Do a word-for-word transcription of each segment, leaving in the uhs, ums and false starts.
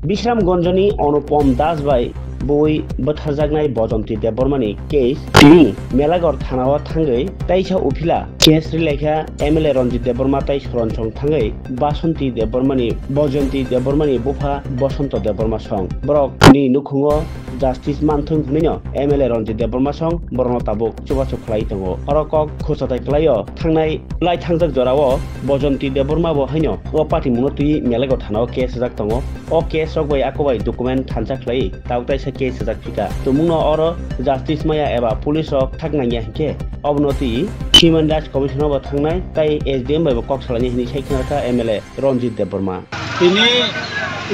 Bishramganjni Anupam Das bai bui bwtharjaknai Bajanti Debbarmani case tini Melaghar thanao thangwi taisa uphila case rilaikha M L A Ranjit Debbarma tai Soron song thangwi Basanti Debbarmani, Bajanti Debbarmani bupha Basanta Debbarma song. Borokni nukhungo justice manthung hwnwino M L A Ranjit Debbarma song borokno tabuk chubachu khlai tongo. Oro kok khusatai klaio thangnai lai thangjak jorao Bajanti Debbarma bo haino o patimungno twi Melaghar thanao case swijak tongo. O case rok bai ako bai document thansa khlai tabuk taisa case swijak phika. Tumungno oro justice maya eba police rok thak nangya hinkhe obono twi Human Rights Commission o bo thangnai tai S D M bai bo kok salainai hinwi sai khna kha M L A Ranjit Debbarma. Tini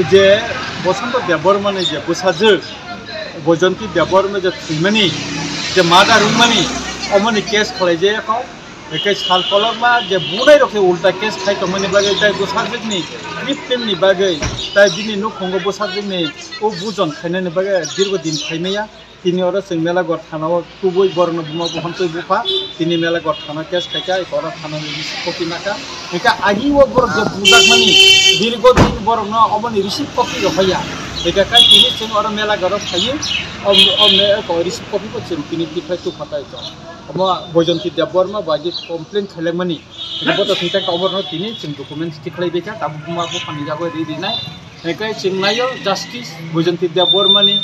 je Basanta Debbarmani je bwsajwk Bajanti Debbarma je thwimani, je murder wngmani, omoni case khwlaijak kho. Hwnkhe sal kolokma je bunai rok khe ulta case khai tongmani bagwi tai bwsajwkni victim ni bagwi tai bini nukhungo bwsajwkni o bujon khainani bagwi dirgo din khaimaya. Tini oro chwng Melaghar thanao tubui borokno buma buphang twi bupha. Tini Melaghar thana case khaikha, eko oro thanani receipt copy nakha. Hwnkhe agio borok je bujakmani dirgo din borokno omoni receipt copy rw hoya. Hwnkhe kai tini chwng oro Melagharo phaiwi om, om, eko receipt copy bo chwng tini tikhlai tubukha tai to. Omo Bajanti Debbarma bai je complain khailakmani. Hwnkhe bo to thwngthang oborno tini chwng documents tikhlai baikha, tabuk buma buphangni yago ri rinai. Hwnkhe chwng naio justice Bajanti Debbarmani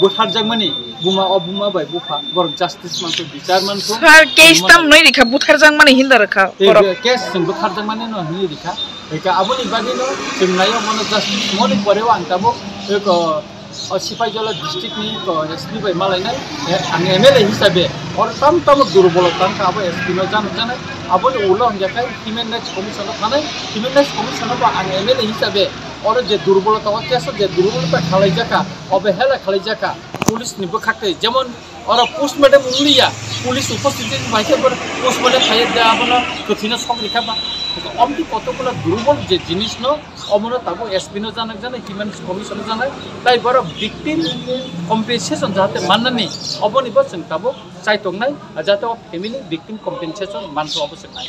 butharjakmani buma, o buma bai bupha borok justice manthok, bichar manthok. Sir, case tam noi rikha, butharjakmani hinda rikha borok. Case chwng butharjakmani no hinwi rikha. Hwnkhe aboni bagwino chwng naio mono justice moni poreo ang tabuk eko o Sipaijala district ni to S P bai malainai, eh, ang M L A hisabe oro tam tamo durbolo tangkha abo S P no jano janai, aboni ulo hingkha khe Human Rights Commission o thanai, Human Rights Commission o bo ang M L A hisabe oro je durbolota o case o je durbolota khalaijakha, obehela khalaijakha police ni bwkhak twi, jemon oro postmortem wngliya, police uposthit bai khe bor postmortem khaiya de abono kwthwino sok rikha ba, omtwi kotokgulo durbol je jinis no Omono tabuk S P no janai, janai, Human Rights Commission no janai, tai borok victim compensation jahate mannani, oboni bo chwng tabuk chai tongnai, jahate o family victim compensation manthok obo chwng nai.